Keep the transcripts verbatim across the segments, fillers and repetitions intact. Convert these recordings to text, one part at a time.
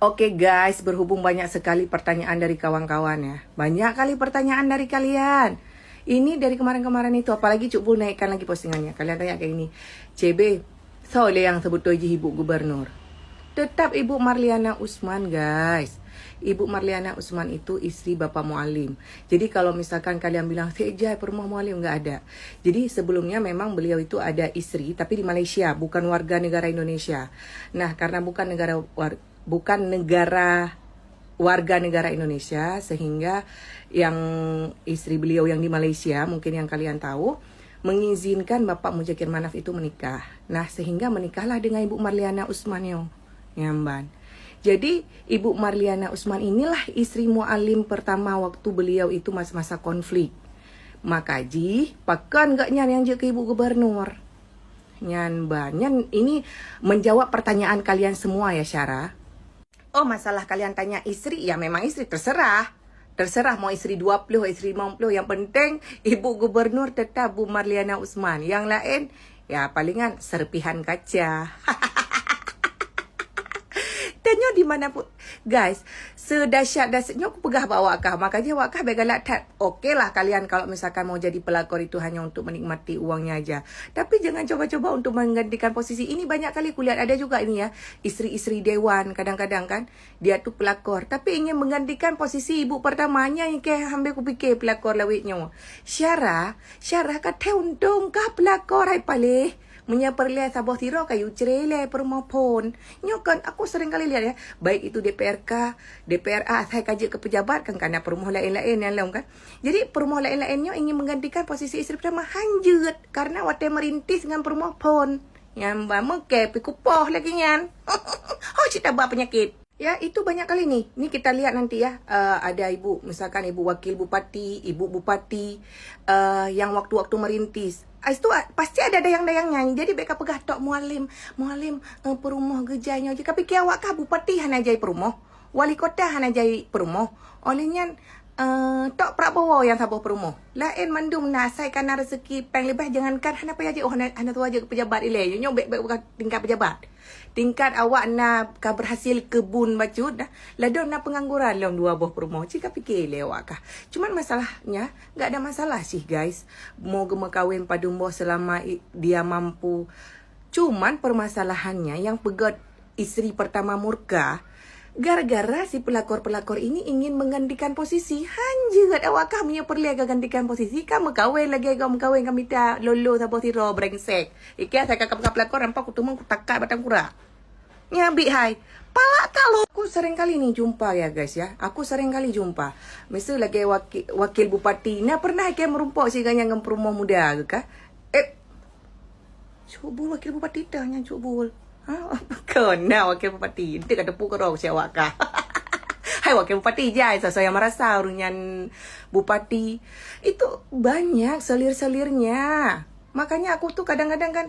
Oke guys, berhubung banyak sekali pertanyaan dari kawan-kawan ya. Banyak kali pertanyaan dari kalian. Ini dari kemarin-kemarin itu, apalagi Cuk Bul naikkan lagi postingannya. Kalian tanya kayak gini, "C B, soe lé nyang sebetul jih Ibu Gubernur?" Tetap Ibu Marliana Usman guys. Ibu Marliana Usman itu istri Bapak Mualim. Jadi kalau misalkan kalian bilang, "Sejak peurumoh Mualim," nggak ada. Jadi sebelumnya memang beliau itu ada istri, tapi di Malaysia, bukan warga negara Indonesia. Nah, karena bukan negara war- bukan negara warga negara Indonesia, sehingga yang istri beliau yang di Malaysia, mungkin yang kalian tahu, mengizinkan Bapak Muzakir Manaf itu menikah. Nah, sehingga menikahlah dengan Ibu Marliana Usman nyoe, nyan ban. Jadi, Ibu Marliana Usman inilah istri Mualim pertama waktu beliau itu masa-masa konflik. Maka jih, pakon gobnyan nyang jeuet keu Ibu Gubernur? Nyan ban. Nyan ini menjawab pertanyaan kalian semua ya, Syara. Oh, masalah kalian tanya istri, ya memang istri, terserah. Terserah mau istri dua puluh, istri lima puluh. Yang penting, Ibu Gubernur tetap Bu Marliana Usman. Yang lain, ya palingan serpihan kaca. Tanyoe di mana pun, guys, sedahsyat-dahsyat nyoe kupeugah bak awak kah, makajih awak kah bèk galak that. Oke lah, kalian kalau misalkan mau jadi pelakor itu hanya untuk menikmati uangnya aja. Tapi jangan coba-coba untuk menggantikan posisi. Ini banyak kali kulihat ada juga ini ya, istri-istri dewan kadang-kadang kan, dia tu pelakor. Tapi ingin menggantikan posisi ibu pertamanya yang keh ambil kupikir pelakor lawét nyoe. Syara, Syara ka thèe untông kah pelakor hai paléh. Meunyoe peureulèe saboh sidroe ka yue cre lé peurumoh phôn. Nyoe kan aku sering kali lihat ya, baik itu D P R K, D P R A, asai ka jeuet keu pejabat kan kana peurumoh laén-laén nyang lom kan. Jadi peurumoh laén-laén nyoe ingin menggantikan posisi istri pertama, hanjeuet karena watèe merintis ngon peurumoh phôn. Nyang ba meuke pi kupoh lagèe nyan. Ho cit taba penyakit. Ya, itu banyak kali nih. Ni kita lihat nanti ya, eh, ada ibu, misalkan ibu wakil bupati, ibu bupati, eh, yang waktu-waktu merintis. Ah, itu a- pasti ada dayang-dayang nyanyi. Jadi bèk ka peugah tok Mualim, Mualim, eh, peurumoh geujai nyoe. Jika pikir awak kah bupati hana jai peurumoh, wali kota hana jai peurumoh. Oleh nyan, eh, tok Prabowo nyang saboh peurumoh. Laén mandum na asai kana rezeki péng leubeh, jangankan hana payah jeuet, oh, hana, hana tuha jeuet pejabat ilèe. Nyoe bèk, bèk bukan tingkat pejabat. Tingkat awak na ka berhasil kebun bacut dah. Ladôm na pengangguran lom dua boh peurumoh. Cit ka pikir lé awak kah. Cuman masalahnya, nggak ada masalah sih guys. Mau geumeukawen padum boh selama i- dia mampu. Cuman permasalahannya yang peugöt istri pertama murka, gara-gara si pelakor-pelakor ini ingin menggantikan posisi. Hanjeuet awak kah meunyoe peureulèe ka gantikan posisi, ka meukawen lagèe gob meukawen ka mita lolo saboh sidroe brengsek. Iké asai ka peugah pelakor, nampak kuteumèe kutakat batang kura. Nyan bit hai. Palak ka lo. Aku sering kali ni jumpa ya guys ya. Aku sering kali jumpa. Miseu lagèe wakil, wakil bupati. Na pernah iké meurumpok sigoe nyan ngon peurumoh muda keu kah? Eh. Cuk Bul wakil bupati tah nyan Cuk Bul. Ha? Kon na wakil bupati. Enti ka teupeu keudroe si awak kah. Hai wakil bupati jai, soe-soe nyang merasa ureueng nyan bupati. Itu banyak selir-selirnya. Makanya aku tu kadang-kadang kan,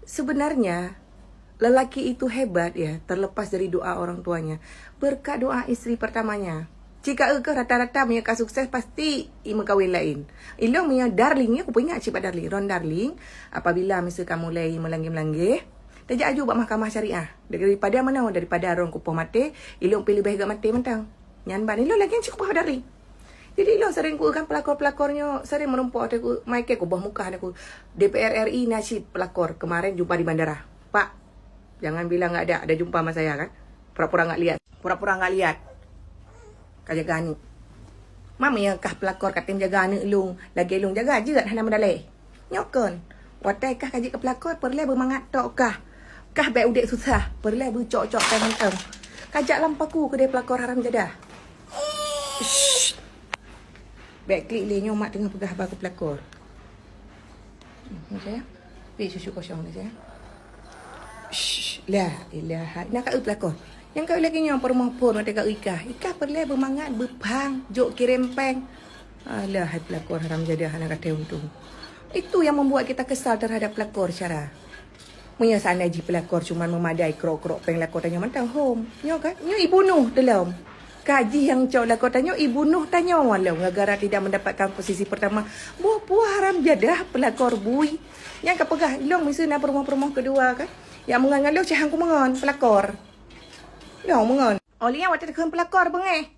sebenarnya lelaki itu hebat ya, terlepas dari doa orang tuanya. Berkat doa istri pertamanya. Cit ka eu keuh rata-rata meunyoe ka sukses pasti i meukawen laén. Ilôn meunyoe Darling, ya, kupeuingat cit bak Darling. Ron Darling, apabila miseu ka mulai meulangge-meulangge, tajak aju bak mahkamah syariah. Daripada meunoe, daripada ron kupoh maté, ilôn pih leubeh gèt maté mantong. Nyan ban ilôn lagèe cit kupoh Darling. Jadi ilôn sering kueu kan pelakor-pelakor nyoe sering meurumpok ateueh ku, mai kèe kuboh mukah ateueh ku. D P R R I na cit pelakor kemarin jumpa di bandara. Pak, jangan bilang nggak ada, ada jumpa sama saya kan. Pura-pura nggak lihat, pura-pura nggak lihat. Ka jaga aneuk. Mam ya kah pelakor ka tem jaga aneuk lôn, lagèe lôn jaga jeuet hana meudalèe. Nyoe kon, watèe kah ka jeuet keu pelakor peureulèe beumangat tok kah. Kah bèk udép susah, peureulèe beucok-cok tai mantong. Kajak lam paku keudeh pelakor haram jadah. Shh. Bèk klik lé nyoe mak teungoh peugah haba keu pelakor. Hmm, sayang. Pi susu kosong ni sayang. Shh, la ilaha. Nak ka eu pelakor. Nyang ka eu lagèe nyoe peurumoh phôn watèe ka eu ikah. Ikah peureulèe beumangat, beupang, jok kirém péng. Alah, hai pelakor haram jadah hana ka thèe untông. Itu yang membuat kita kesal terhadap pelakor Syara. Meunyoe seandai jih pelakor cuman memadai krok-krok péng lakoe tanyoe mantong hom. Nyoe kan? Nyoe ibunoh teulom. Ka jih nyang cok lakoe tanyoe ibunoh tanyoe lom gara-gara tidak mendapatkan posisi pertama. Boh puah haram jadah pelakor bui. Nyang ka peugah lôn miseu na peurumoh-peurumoh keudua kan. Nyang meungon ngon lôn cahang ku meungon pelakor. Lôn meungon. Oleh nyan watèe takheun pelakor beungèh.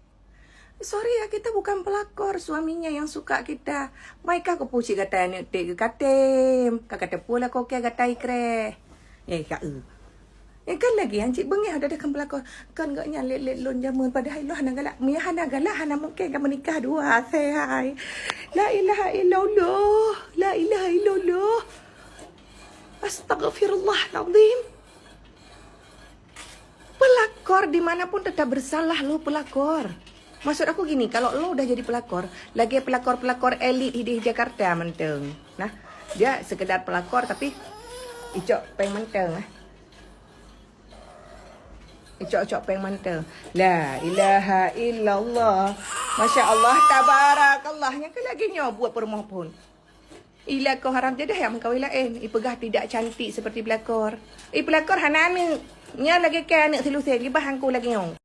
Sorry ya, kita bukan pelakor, suaminya yang suka kita. Mai ka kupucit gata aneuk tek geukatem, ka kateupeue lakoe kèe gata ikreh. Eh, ka eu. Eh, kan lagi han cit beungèh dah takheun pelakor. Kan gak nyan lét-lét lôn jameun, padahai lôn hana galak. Meunyo hana galak, hana mungken ka meunikah dua asai hai. La ilaha illallah. La ilaha illallah. Astaghfirullahalazim. Pelakor dimanapun tetap bersalah lo pelakor. Maksud aku gini, kalau lo udah jadi pelakor, lagi pelakor-pelakor elit di Jakarta manteng. Nah, dia sekedar pelakor tapi icok peng manteng eh. Icok-icok peng manteng. La ilaha illallah. Masya Allah, tabarakallah. Nyang ke lagi nyoe buat perumoh pun. Ila kau haram jadah yang mengkawin lain. Ipeugah tidak cantik seperti pelakor. Eh, pelakor hana aneuk. Nya lagi ke aneuk selusai. Libah angku lagi nyong.